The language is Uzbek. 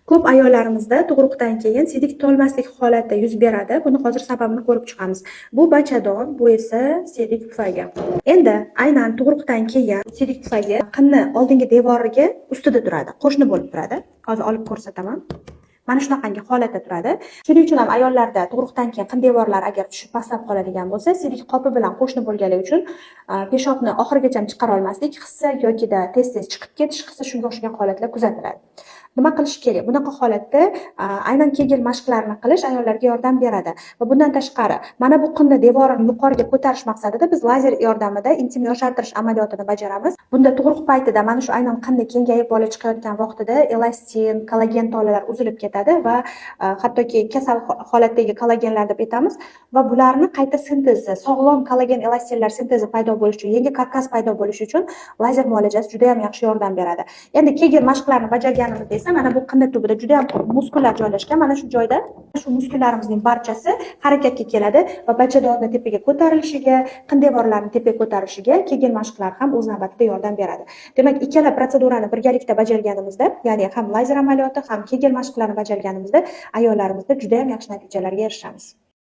Ko'p ayollarimizda tug'ruqdan keyin siydik tutolmaslik holati yuz beradi. Buni hozir sababini ko'rib chiqamiz. Bu bachadon, bu esa siydik pufagi. Endi aynan tug'ruqdan keyin siydik pufagi qinni oldingi devoriga ustida turadi, qo'shni bo'lib turadi. Hozir olib ko'rsataman. Mana shunaqangi holatda turadi. Shuning uchun ham ayollarda tug'ruqdan keyin qin devorlari agar tushib pastlab qoladigan bo'lsa, siydik qopi bilan qo'shni bo'lganligi uchun peshobni oxirigacha chiqara olmaslik hissi yokida tez-tez chiqib ketish hissi, shunga o'xshagan holatlar kuzatiladi. Nima qilish kerak? Bunaqa holatda aynan Kegel mashqlarini qilish ayollarga yordam beradi. Va bundan tashqari, mana bu qinni devorini yuqoriga ko'tarish maqsadida biz lazer yordamida intim yoshartirish amaliyotini bajaramiz. Bunda tug'ruq paytida mana shu aynan qinni kengayib bola chiqayotgan vaqtida elastin, kollagen tolalar uzilib ketadi va hattoki kasal holatdagi kollagenlar deb aytamiz va bularni qayta sintezi, sog'lom kollagen elastinlar sintezi paydo bo'lishi uchun, yangi karkas paydo bo'lishi uchun lazer muolajasi juda ham yaxshi yordam beradi. Endi Kegel mashqlarini bajarganimizda esa mana bu qinni tubida juda ham ko'p muskullar joylashgan. Mana shu joyda shu muskullarimizning barchasi harakatga keladi va bachadonni tepaga ko'tarilishiga, qin devorlarini tepaga ko'tarilishiga Kegel mashqlari ham o'z navbatida yordam beradi. Demak, ikkala protsedurani birgalikda bajarganimizda, ya'ni ham lazer amaliyoti, ham Kegel mashqlarini bajarganimizda ayollarimizda juda ham yaxshi natijalarga erishamiz.